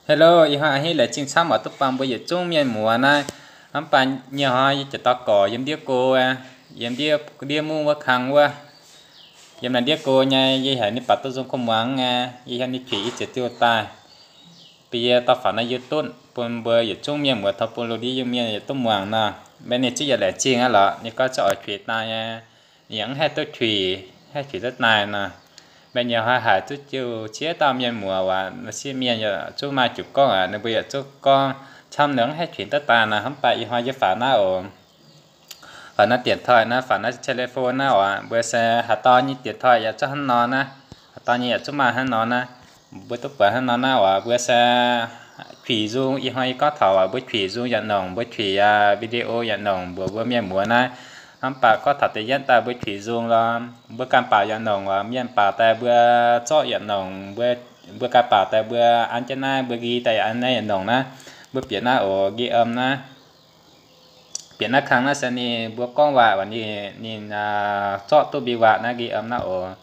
Hello, ih hnoi a'hneiv laengz zingh camv oix duqv buangh mbuo yietc zungv mienh muoz naaiv. Hnamv baac nyei hnoi yie jiex daux gorx yiem ndiev go, yiem ndiev, ndiev mungv wuov kang wuov. Yiem naaiv ndiev go nyei, yie haiz ninh baac duqv nzung kuv muangx, yie haiz ninh qiex yie ziouc diuh daaih. Bun yie dau faaux naaiv YouTube bun mbuo yietc zungv mienh muoz taux bun lungh ndiev Iu-Mienh yietc duqv muangx nor. Mv baac ninh zungv yaac laengz zingh aqv lorqc, ninh gorngv zungv oix qiex daaih nyei. Ninh yaac mv haih duqv qiex, haih qiex duqv daaih nor. Mv baac nyei hnoi haiz duqv jiu ciev dauh mienh muoz waac, sieqv mienh yaac zungv maaih juqc gorngv aqv, ninh mbuo yaac zungv gorngv camv, ninh mv haih qiex duqv daaih nor. Hnamv baac ih hnoi yie faaux naaiv oc, faaux naaiv điện thoại naaiv, faaux naaiv telephone naaiv oc, mbuo se haaix dauh nyei điện thoại yaac zungv hnangv nor naaiv, haaix dauh nyei yaac zungv maaih hnangv nor naaiv. Mbuo duqv buatc hnangv nor naaiv oc, mbuo se qiex nzung. Ih hnoi yie gorngv taux oc, mbuo qiex nzung yaac nongc, mbuo qiex video yaac nongc mbuox mbuo mienh muoz naaiv. Hnamv baac gorngv taux da'yietv daaih mbuo qiex nzung lorqc, mbuo ganh baaux yaac nongc oc, mienh baaux daaih mbuo zorqv yaac nongc, mbuo ganh baaux daaih mbuo an jienv naaiv, mbuo nqi daaih yaac an naaiv yaac nongc naaiv. Mbuo bieqc naaiv oc, ghi âm naaiv. Bieqc naaiv kang naaiv se ninh mbuo gorngv waac, ninh, ninh zorqv duqv mbuo waac naaiv ghi âm naaiv oc.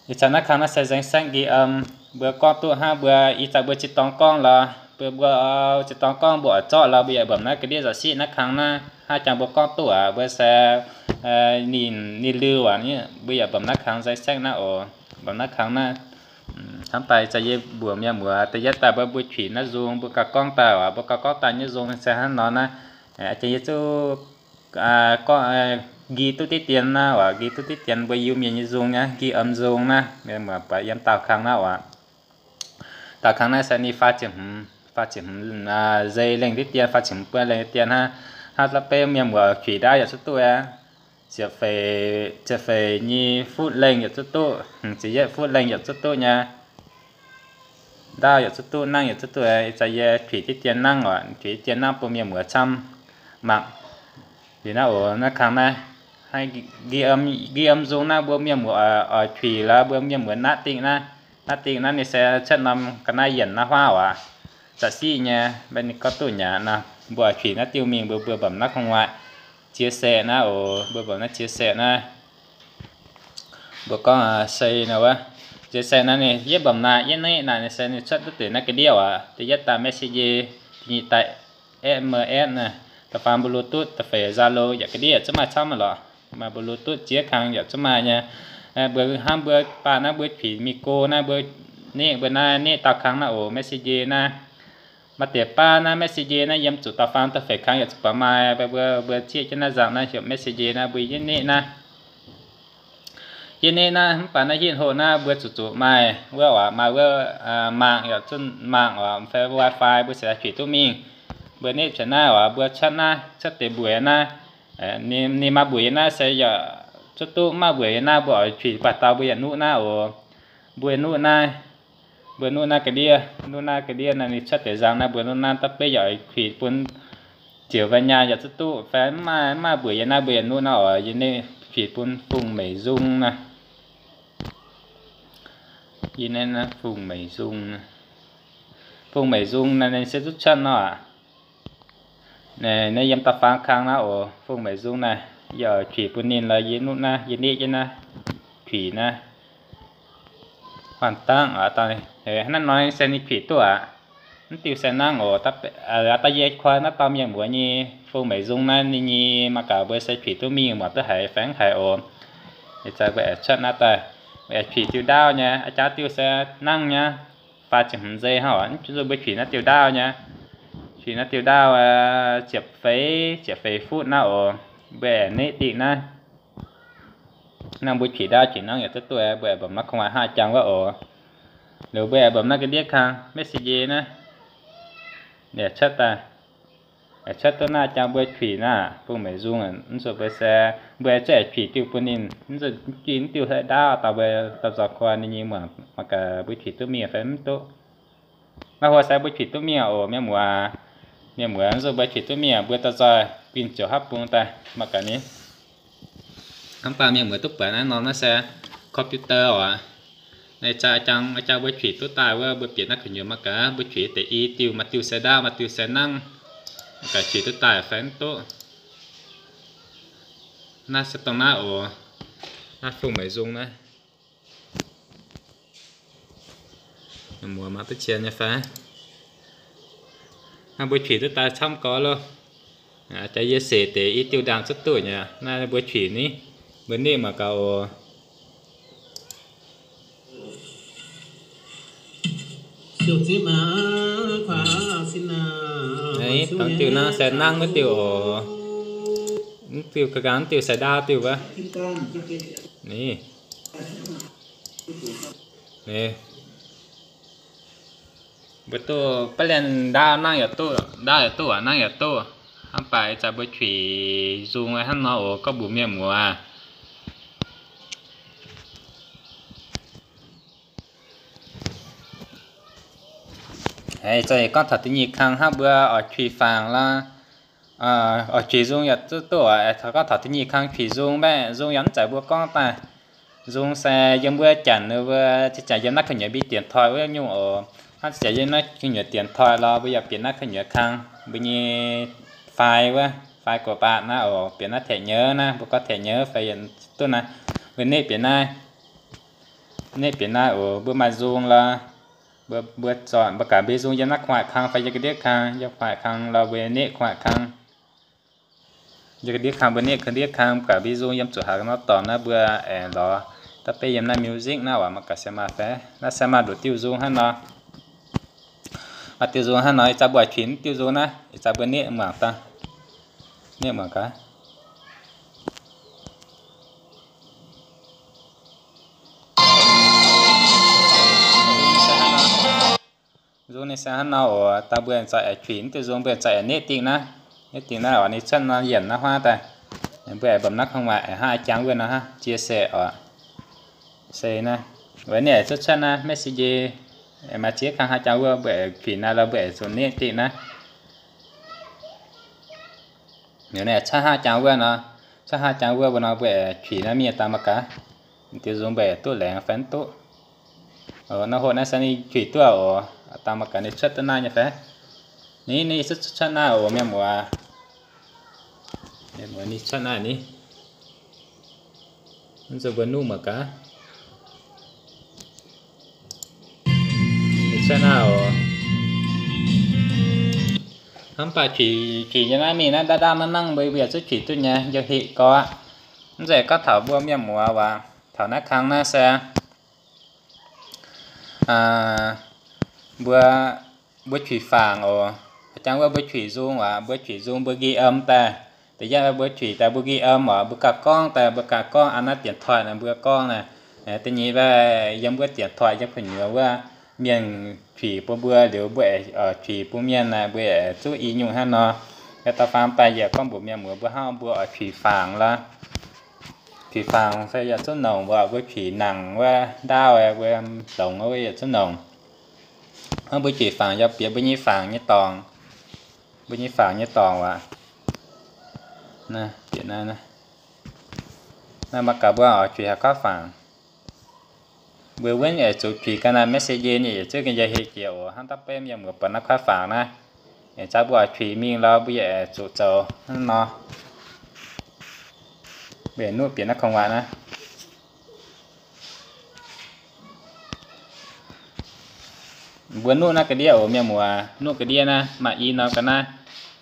Ih zanc naaiv kang naaiv se danh sách ghi âm, mbuo gorngv duqv hnangv mbuo ih zanc mbuo ziex dorngx gorngv lorqc, mbuo, mbuo ziex dorngx gorngv mbuo oix zorqv lorqc, mbuo yaac bamv naaiv ga'ndiev zaqc siqv naaiv kang naaiv. Hnangv jangx mbuo gorngv duqv aqv, mbuo se ninh, ninh liuz aqv, mbuo yaac bamv naaiv kang danh sách naaiv oc, bamv naaiv kang naaiv. Hnamv daaih za'gengh mbuox mienh muoz, da'yietv daaih mbuo, mbuo qiex naaiv nzung, mbuo gauh gorngv daaih oc, mbuo gauh gorngv daaih nyei nzung se hnangv nor naaiv. Aa, jiex yie zuqc gorngv nqi duqv diqv dien naaiv oc, nqi duqv diqv dien mbuo Iu-Mienh nyei nzung naaiv, ghi âm nzung naaiv, mienh muoz buatc yiem daauh kang naaiv oc. Daauh kang naaiv se ninh faah ziepc hmz, faah ziepc hmz zei lengh diqv dien, faah ziepc hmz buo lengh diqv dien hnangv. Hnangv la'beiv mienh muoz qiex ndaauv yaac zuqv duqv aqv. Ziepc feix, ziepc feix nyei futv lengh yaac zuqv duqv, hmz ziepc yietv futv lengh yaac zuqv duqv nyei. Ndaauv yaac zuqv duqv, nangv yaac zuqv duqv. Ih zanc yie qiex diqv dien nangv oc, qiex diqv dien nangv bun mienh muoz camv mangc. Liuz naaiv oc, naaiv kang naaiv, ghi âm, ghi âm nzung naaiv mbuo mienh muoz oix qiex lorqc, mbuo mienh muoz naqv dingh naaiv, naqv dingh naaiv ninh se cuotv norm ga'naaiv yienc naaiv huaav oc. Zaqc siqv nyei, mv baac ninh gorngv duqv nyei nor, mbuo oix qiex naaiv diuh mingh, mbuo, mbuo bamv naaiv gu'nguaaic, chia sẻ naaiv oc, mbuo bamv naaiv chia sẻ naaiv. Mbuo gorngv se naaiv wuov, chia sẻ naaiv ninh, yie bamv naaiv, yie neqv naaiv ninh se ninh cuotv duqv deix naaiv ga'ndiev oc. Da'yietv daaih Messenger, da'nyeic daaih S M S naaiv, da'faam Bluetooth, da'feix Zalo yaac ga'ndiev yaac zuqc maaih camv lorqc. Maaih Bluetooth ziex kang yaac zuqc maaih nyei. Mbuo hnamv mbuo baac naaiv mbuo qiex mingh go naaiv mbuo neqv mbuo naaiv neqv daauh kang naaiv oc, Messenger naaiv. Maaih deix baav naaiv Messenger naaiv yiem zuqc da'faam da'feix kang yaac zuqc baac maaih, mbuo, mbuo zieqv jienv naaiv nzangc naaiv heuc Messenger naaiv mbuo yie neqv naaiv. Yie neqv naaiv mv baac naaiv hitv hoc naaiv mbuo zuqc zuqc maaih wuov oc, maaih wuov mangc yaac zuqc mangc oc, fai wifi mbuo se qiex duqv mingh. Mbuo neqv piex naaiv oc, mbuo cuotv naaiv, cuotv deix mbuox naaiv. Ninh maaih mbuox yiem naaiv se yaac zuqc duqv, mv maaih mbuox yiem naaiv mbuo oix qiex baac dauh mbuo yaac nuqv naaiv oc. Mbuo nuqv naaiv, mbuo nuqv naaiv ga'ndiev, nuqv naaiv ga'ndiev naaiv ninh cuotv deix nzangc naaiv mbuo nuqv naaiv da'beiv yaac oix qiex bun ziouc vai nyaanh yaac zuqc duqv, fai mv maaih, mv maaih mbuox yiem naaiv mbuo yaac nuqv naaiv oc. Yie neqv qiex bun Fungx Meic Nzung naaiv. Yie neqv naaiv Fungx Meic Nzung, Fungx Meic Nzung naaiv ninh se zuqc cuotv nor aqv. Naaiv yiem da'faam kang naaiv oc, Fungx Meic Nzung naaiv, yie oix qiex bun ninh lorqc, yie nuqv naaiv, yie neqv jienv naaiv, qiex naaiv. Huaanh dangv aqv, hnangv naaiv nor se ninh qiex duqv aqv. Mv diuh se nangv oc, aa, da'yietv koi naaiv dauh mienh muoz nyei Fungx Meic Nzung naaiv ninh nyei mangc gaax mbuo se qiex duqv mingh muoz duqv haiz fai mv haiz oc. Ih zanc mbuo aengx cuotv naaiv daaih, mbuo aengx qiex diuh ndaauv nyei, aa, jaax diuh se nangv nyei. Faah ziepc hmz zei hnangv oc, mv baac mbuo qiex naaiv diuh ndaauv nyei. Qiex naaiv diuh ndaauv ziepc feix, ziepc feix futv naaiv oc. Mbuo aengx neqv dingh naaiv. Naaiv mbuo qiex ndaauv qiex nangv yaac duqv duqv, mbuo aengx bamv naaiv gu'nguaaic hnangv jangx wuov oc. Liuz mbuo aengx bamv naaiv ga'ndiev kang Messenger naaiv. Cuotv daaih, cuotv duqv naaiv jangx mbuo qiex naaiv, Fungx Meic Nzung, mv zuqc mbuo se, mbuo zuqc aengx qiex diuh bun ninh, mv zuqc jiex mv diuh se ndaauv daaih mbuo daaih nzauh kuan ninh nyei muangx mangc gaax mbuo qiex duqv mingh fai mv duqv. Naaiv hov se mbuo qiex duqv mingh oc, mienh muoz. Mienh muoz, mv zuqc mbuo qiex duqv mingh, mbuo daaih nzoih guinh ziouc hopv bung daaih mangc gaax ni. Hnamv baac mienh muoz duqv buatc naaiv norm naaiv se computer oc. Naaiv jaa jangx, jaa mbuo qiex duqv daaih wuov, mbuo bieqc naaiv gu'nyuoz mangc gaax, mbuo qiex deix i diuh, maaih diuh se ndaauv, maaih diuh se nangv. Mangc gaax qiex duqv daaih fai mv duqv. Naaiv se dongh naaiv oc. Naaiv Fungx Meic Nzung naaiv. Muoz maaih duqv qiemx nyei fai? Naaiv mbuo qiex duqv daaih camv gorx loh. Jaax yie seix deix i diuh ndaangc cuotv duqv nyei. Naaiv mbuo qiex ni, mbuo ninh mangc gaax oc. Dongh diuh naaiv se nangv wuov diuh oc. Mv diuh ga'nqaang diuh se ndaauv diuh wuov. Ni, ni, mbuo duqv baav lienh ndaauv nangv yaac duqv, ndaauv yaac duqv, nangv yaac duqv. Hnangv baac ih zanc mbuo qiex nzung hnangv nor oc, gorngv mbuox mienh muoz. Ih zanc gorngv taux da'nyeic kang hnangv mbuo oix qiex fangx lorqc. Oix qiex nzung yaac duqv duqv oc. Gorngv taux da'nyeic kang qiex nzung mbaeqv, nzung yaac mv zeiz mbuo gorngv daaih. Nzung se yiem mbuo Janx mbuo, janx yiem naaiv gu'nyuoz mbi dienx toi wuov nyungc oc. Hnangv janx yiem naaiv gu'nyuoz dienx toi lorqc, mbuo yaac bieqc naaiv gu'nyuoz kang mbuo nyei fai wuov, fai guoqv-baatc naaiv oc, bieqc naaiv taeqv nyeuv naaiv, mbuo gorngv taeqv nyeuv fai duqv naaiv. Mbuo neqv bieqc naaiv, neqv bieqc naaiv oc, mbuo maaih nzung lorqc. Mbuo, mbuo zorqv, mbuo gaax mbi nzung yiem naaiv kuv-waaic kang fai yiem ga'ndiev kang, yiem kuv-waaic kang lorqc, mbuo neqv kuv-waaic kang. Yiem ga'ndiev kang, mbuo neqv ga'ndiev kang, gaax mbi nzung yiem zuqc haaix nor dorngx naaiv mbuo aengx lorz da'beiv yiem naaiv music naaiv waac mangc gaax se maaih fai. Naaiv se maaih nduqc diuh nzung hnangv nor. Maaih diuh nzung hnangv nor, ih zanc mbuo qiex diuh nzung naaiv, ih zanc mbuo neqv mangc daaih. Neqv mangc gaax. Nzung ninh se hnangv nor oc. Dangh mbuo aengx za'gengh qiex diuh nzung, mbuo aengx za'gengh neqv dingh naaiv. Neqv dingh naaiv oc, ninh cuotv nor yienc naaiv huaav daaih. Mbuo aengx mbopv naaiv kang waac aengx hnangv a'jang wuov nor hnangv jiex se oc. Se naaiv, weic ninh aengx cuotv cuotv naaiv message, maaih ziex kang hnangv a'jang wuov, mbuo aengx qiex naaiv lorqc, mbuo aengx zuqc neqv dingh naaiv. Liuz naaiv cuotv hnangv a'jang wuov nor, cuotv hnangv a'jang wuov mbuo nor, mbuo aengx qiex naaiv mingh dangh mangc gaax. Diuh nzung mbuo aengx duqv laengz fai mv duqv. Naaiv hoqc naaiv se ninh qiex duqv oc. Dangh mangc gaax ninh cuotv duqv naaiv nyei fai. Ninh, ninh cuotv, cuotv naaiv oc mienh muoz. Mienh muoz, ninh cuotv naaiv ni. Mv zuqc mbuo nuqv mangc gaax. Ninh cuotv naaiv oc. Hnamv baac qiex, qiex nyei naaiv mingh naaiv ndaauv ndaauv nangv nangv mbuo yaac zuqc qiex duqv nyei, yiem heqc gorx aqv. Mv zeiz gorngv taux mbuo mienh muoz waac, taux naaiv kang naaiv se mbuo, mbuo qiex fangx oc. Jangx wuov mbuo qiex nzung waac, mbuo qiex nzung mbuo ghi âm daaih. Da'yietv mbuo qiex daaih mbuo ghi âm waac, mbuo gauh gorngv daaih, mbuo gauh gorngv an naaiv dienx toic naaiv mbuo gorngv naaiv. Da'nyeic yiem wuov dienx toic yiem gu'nyuoz wuov mienh qiex bun mbuo liuz mbuo qiex bun mienh naaiv, mbuo zuqc i nyungc hnangv nor. Da'faam daaih yaac gorngv mbuox mienh muoz mbuo hnangv mbuo oix qiex fangx lorqc. Qiex fangx se yaac zuqc nongc, mbuo, mbuo qiex nangc wuov ndaauv, mbuo longx wuov yaac zuqc nongc. Hnangv mbuo qiex fangx yaac bieqc mbuo nyei fangx nyei dorngx, mbuo nyei fangx nyei dorngx waac. Naaiv bieqc naaiv, naaiv mangc gaax mbuo oix qiex haaix kuaaiv fangx. Mbuo wuov aengx zuqc qiex ga'naaiv message nyei, yietc zungv ga'naaiv heh jiex oc. Hnangv da'beiv mienh muoz buatc naaiv kuaaiv fangx naaiv, aengx zaqc mbuo oix qiex mingh lorqc, mbuo yaac zuqc zoux hnangv nor. Mbuo nuqv bieqc naaiv kongx waac naaiv. Mbuo nuqv naaiv ga'ndiev oc mienh muoz, nuqv ga'ndiev naaiv maaih i norm ga'naaiv,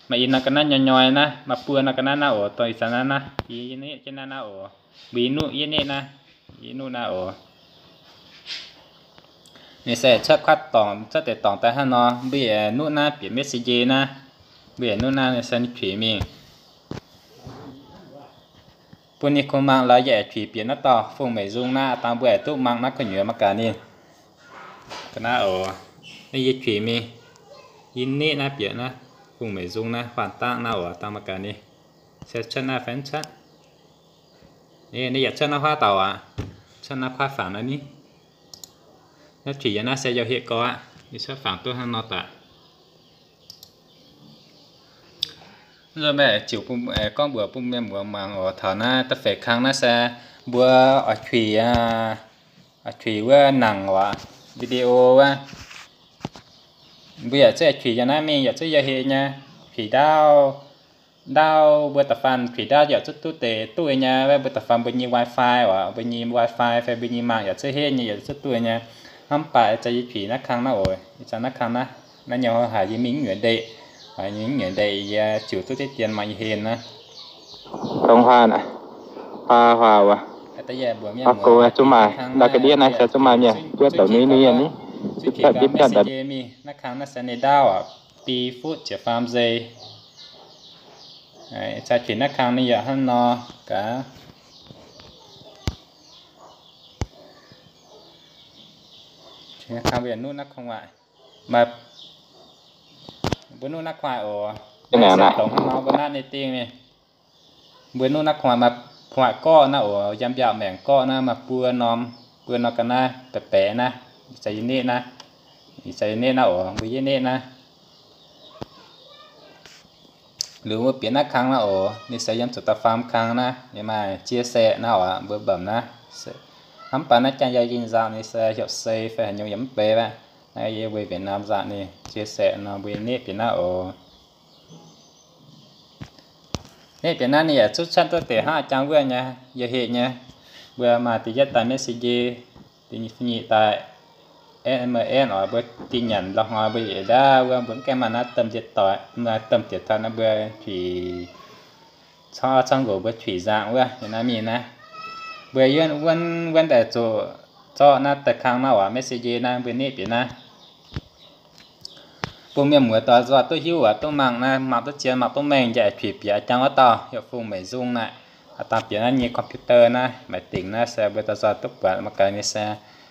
maaih i norm ga'naaiv nyoi nyoi naaiv, maaih buo norm ga'naaiv naaiv oc, dongh ih zanc naaiv naaiv, i neqv jienv naaiv naaiv oc. Mbuo i nuqv yie neqv naaiv, i nuqv naaiv oc. Ninh se cuotv kuaaiv dorngx, cuotv deix dorngx daaih hnangv nor, mbuo yaac nuqv naaiv bieqc message naaiv, mbuo yaac nuqv naaiv se ninh qiex mingh. Bun ninh kungx mangc lorz yie aengx qiex bieqc naaiv dorh fungx meic nzung naaiv, dangh mbuo aengx duqv mangc naaiv gu'nyuoz mangc gaax ninh. Ga'naaiv oc, naaiv yie qiex mingh, yie neqv naaiv bieqc naaiv fungx meic nzung naaiv faanh dangv naaiv oc, dangh mangc gaax ninh se cuotv naaiv fai mv cuotv. Ninh yaac cuotv naaiv huaav dauh aqv, cuotv naaiv kuaaiv fangx naaiv ni. Naaiv qiex yiem naaiv se yiem heqc gorx aqv, ninh cuotv fangx duqv hnangv nor daaih. Mv nzunc meih ziouc gorngv mbuox bun mienh muoz mangc oc, taux naaiv da'feix kang naaiv se mbuo oix qiex, oix qiex wuov nangc waac video wuov. Mbuo yaac zuqc qiex yiem naaiv mingh, yaac zuqc yiem heqc nyei. Qiex ndaauv, ndaauv mbuo da'faanh qiex ndaauv yaac zuqc duqv deix duqv nyei. Mbuo da'faanh mbuo nyei wifi waac, mbuo nyei wifi fai mbuo nyei mangc yaac zuqc henv nyei, yaac zuqc duqv nyei. Hnamv baac ih zanc yie juix naaiv kang naaiv oc, ih zanc naaiv kang naaiv, naaiv nyei haaix yie mingh nyuoqc ndeic, mingh nyuoqc ndeic yie ziux duqv deix dien mangc yie hlen naaiv. Dongh huaax, huaax, huaax gox zuqc maaih ndau ga'ndiev naaiv se zuqc maaih mienh buov douc nui nui ni. Mingh naaiv kang naaiv se ninh ndaauv aqv, bi futv ziepc faam zei. Ih zanc juix naaiv kang ninh yaac hnangv nor gaax. Mbuo nuqv naaiv kuv oc. Mbuo nuqv naaiv kuv gorqv naaiv oc, yiem mbiaauc maengc gorqv naaiv maaih buo norm, buo norm ga'naaiv baeqc baeqc naaiv, ih zanc yie neqv naaiv, ih zanc yie neqv naaiv oc, mbuo yie neqv naaiv. Liuz mbuo bieqc naaiv kang naaiv oc, ninh se yiem zuqc da'faam kang naaiv, ninh maaih chia sẻ naaiv oc, mbuo bamv naaiv. Hnamv baac naaiv jangx yaac yinh nzangc ninh se heuc sei fai haaix nyungc yaac mv bei aqv. Naaiv yie mbuo Việt Nam nzangc ninh chia sẻ nor mbuo neqv bieqc naaiv oc. Neqv bieqc naaiv ninh yaac zuqv cuotv duqv deix hnangv jangx wuov nyei, yie heqv nyei. Mbuo maaih da'yietv daaih Messenger, da'nyeic daaih S M S oc, mbuo dinh nyanc lorh hnoi mbuo yietc ndaauv wuov mbuo mv gaengh maaih naaiv domh njiec doic, maaih domh njiec doic naaiv mbuo juix corc corc nqox mbuo juix nzangc wuov, yie naaiv mingh naaiv. Mbuo yie wuonv wuonv daaih zuqc zorqv naaiv deix kang naaiv oc, Messenger naaiv mbuo neqv bieqc naaiv. Bun mienh muoz doix nzoih duqv hiuv oc, duqv mangc naaiv, mangc duqv zien, mangc duqv mengh, njaih juix bieqc jangx wuov dauh heuc Fungx Meic Nzung naaiv. Aa, dangh bieqc naaiv nyei computer naaiv, maiv dingc naaiv se mbuo doix nzoih duqv buatc mangc gaax ninh se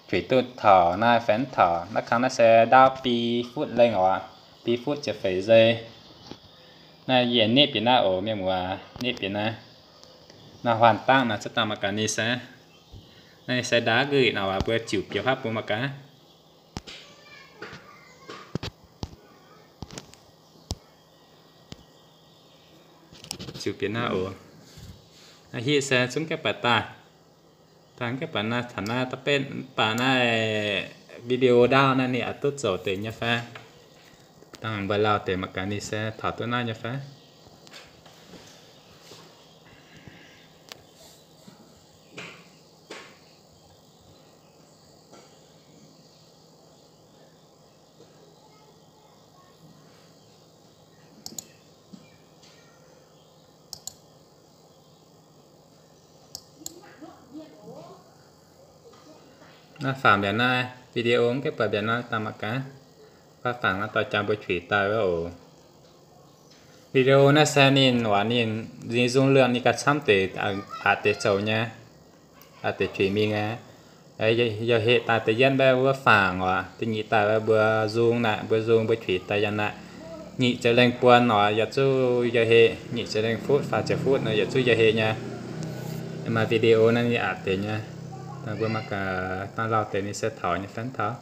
juix duqv taux naaiv fai mv taux. Naaiv kang naaiv se ndaauv bi futv lengh oc, bi futv ziepc feix zei. Naaiv yie neqv bieqc naaiv oc, mienh muoz, neqv bieqc naaiv. Naaiv huaanh dangv naaiv cuotv dangh mangc gaax ninh se, naaiv ninh se ndaauv ga'nyiec naaiv oc, mbuo ziux bieqc huaav bun mangc gaax. Ziux bieqc naaiv oc. Naaiv hitv se zungv gaengh baac daaih. Dangh gaengh baac naaiv taux naaiv da'betv baac naaiv video ndaauv naaiv ninh aqc duqv zoux deix nyei fai? Dangh mbuo lauh deix mangc gaax ninh se taux duqv naaiv nyei fai? Naaiv fangx mbiaauc naaiv video mv gaengh buatc mbiaauc naaiv dangh mangc gaax. Baav fangx naaiv dorh jangx mbuo juix daaih wuov oc. Video naaiv se ninh waac ninh, ninh dung lượng ninh gauh camv deix, aqc deix zoux nyei, aqc deix juix mingh aqv. Yaac heqc daaih da'yietv mbaeqv wuov fangx oc, da'nyeic daaih mbuo dung naaiv, mbuo dung mbuo juix daaih yangh naaiv. Nyic ziepc lengh buonc oc, yaac zuqc yaac heqc, nyic ziepc lengh futv, faah ziepc futv nor yaac zuqc yaac heqc nyei. Maaih video naaiv ninh aqc deix nyei. Mbuo mangc gaax dangh lauh deix ninh se taux nyei fai mv taux.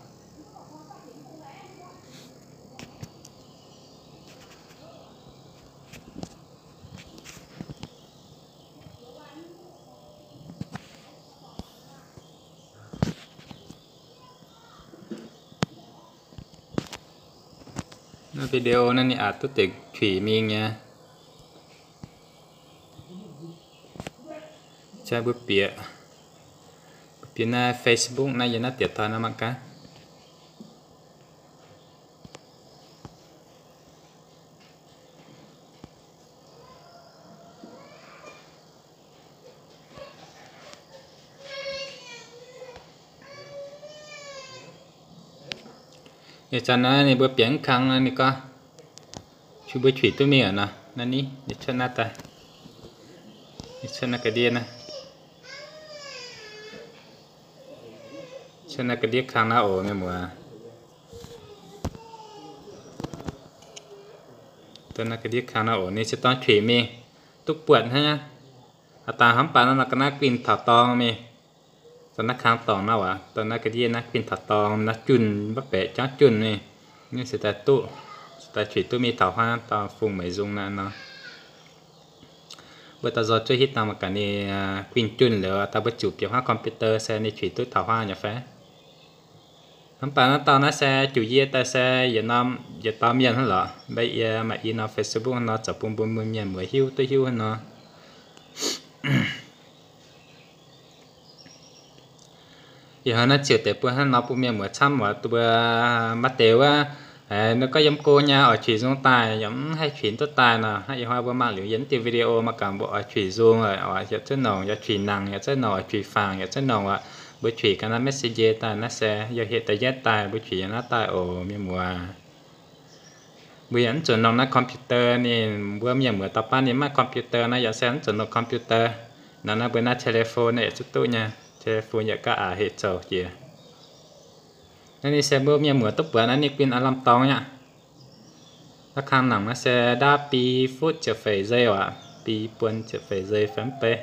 Naaiv video naaiv ninh aqc duqv deix juix mingh nyei. Mbuo bieqc, mbuo bieqc naaiv Facebook naaiv yiem naaiv diex toi naaiv mangc gaax. Ih zanc naaiv ninh mbuo bieqc mv kang naaiv ninh gorngv, mbuo juix duqv mingh aqv nor. Naaiv ni, ninh cuotv naaiv daaih, ninh cuotv naaiv ga'ndiev naaiv, cuotv naaiv ga'ndiev kang naaiv oc, mienh muoz. Dongh naaiv ga'ndiev kang naaiv oc, ninh se dorng juix mingh, duqv buatc hnangv. Aa, dangh hnamv baac naaiv nor ga'naaiv guinh taux dorngx mingh. Dongh naaiv kang dorngx naaiv waac, dongh naaiv ga'ndiev naaiv guinh taux dorngx, naaiv junh mv baeqc jangv junh mingh. Ninh se daaih duqv, se daaih juix duqv mingh taux huaav dorh Fungx Meic Nzung naaiv nor. Mbuo dauh nzoih zuov hitv dangh mangc gaax ninh guinh junh liuz, dangh mbuo ziux bieqc huaav computer se ninh juix duqv taux huaav nyei fai. Mv baac naaiv dauh naaiv se juix yie daaih se yietc norm, yietc dauh mienh hnangv lorqc. Mv baac yie maaih i norm Facebook nor zoux bun mbuo mienh muoz hiuv duqv hiuv nor. Ih hnoi naaiv ziouc deix bun hnangv nor bun mienh muoz camv oc. Mbuo maaih deix wuov, ninh gorngv yiem go nyei oix juic nzung daaih, yaac mv haih juic duqv daaih nor. Ih hnoi mbuo mangc liuz yiem diuh video mangc gaax mbuo oix juic nzung, yaac zuqc nongc, yaac juic nangc, yaac zuqc nongc, oix juic fangx, yaac zuqc nongc oc. Mbuo juic ga'naaiv messenger daaih naaiv se yiem hec da'yietv daaih, mbuo juic yiem naaiv daaih oc mienh muoz. Mbuo yaac mv zuqc nongc naaiv computer ninh, mbuo mienh muoz dauh baav ninh mv maaih computer naaiv yaac se mv zuqc nongc computer. Nor naaiv mbuo naaiv telephone naaiv yaac zuqc duqv nyei. Telephone yaac gauh aqc hec zoux jiex. Naaiv ninh se mbuo mienh muoz duqv buatc naaiv ninh guinh aav lamh dorngx aqv. Naaiv kang nangc naaiv se ndaauv bi futv ziepc feix zei oc, bi buon ziepc feix zei fai mv bei.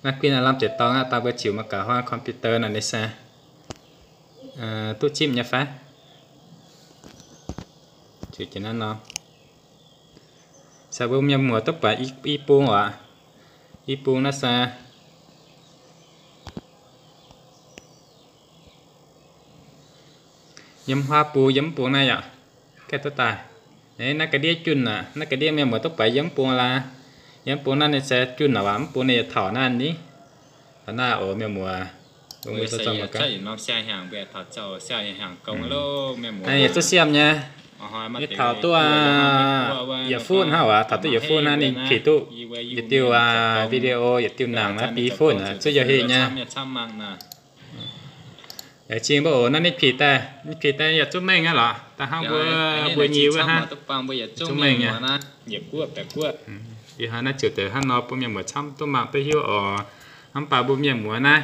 Naaiv guinh aav lamh deix dorngx aqv, daaih mbuo ziux mangc gaax huaav computer naaiv ninh se duqv zipv nyei fai? Ziux jiex naaiv nor. Se mbuo mienh muoz duqv buatc i bung oc. I bung naaiv se yiem huaav bung, yiem mv bung naaiv yaac gaengh duqv daaih. Naaiv ga'ndiev junh aqv, naaiv ga'ndiev mienh muoz duqv buatc yiem mv bung laaix. Yiem mv bung naaiv ninh se junh aqv, mv bung ninh yietc taux naaiv ni. Taux naaiv oc mienh muoz. Naaiv yietc zungv siemv nyei. Ninh taux duqv yietc fuqv hnangv oc, taux duqv yietc fuqv hnangv ninh juic duqv yietc diuh video, yietc diuh nangc naaiv bi fuqv zuqv yiem hec nyei. Laengz zingh mbuo oc, naaiv ninh juic daaih, ninh juic daaih yaac zuqv mengh aqv lorqc. Daaih hnangv mbuo, mbuo nyei wuov hnangv, zuqv mengh nyei. Ih hnoi naaiv ziouc deix hnangv nor bun mienh muoz camv duqv mangc duqv hiuv oc. Mv baac mbuo mienh muoz naaiv,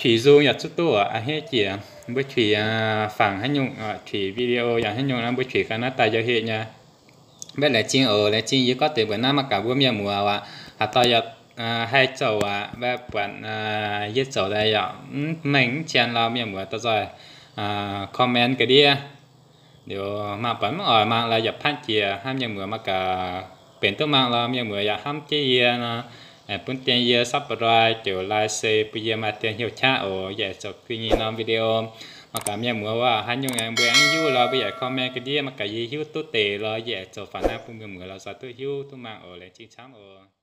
juic nzung yaac zuqc duqv oc, a'hneiv jiex. Mbuo juic fangx haaix nyungc, juic video yaac haaix nyungc naaiv mbuo juic ga'naaiv daaih yiem hec nyei. Mv baac laengz zingh oc, laengz zingh yie gorngv deix mbuox naaiv mangc gaax mbuo mienh muoz aqv. Haaix dauh yaac haih zoux aqv, mv baac buatc yie zoux daaih yaac mv mengh mv cien lorz mienh muoz dorh nzoih comment ga'ndiev. Liuz mangc buatc mv oix mangc lorz yaac patv jiex hnangv, mienh muoz mangc gaax benx duqv mangc lorz mienh muoz yaac hnamv jienv yie nor, bun dien yie subscribe, like, share bun yie maaih dien hnyouv qaqv oc. Yie aengx zoux gui nyei norm video. Mangc gaax mienh muoz waac haaix nyungc mbuo aengx hiuv lorz mbuo yaac comment ga'ndiev, mangc gaax yie hiuv duqv deix lorz yie aengx zoux faaux naaiv bun mienh muoz lorz nzoih duqv hiuv duqv mangc oc. Laengz zingh camv oc.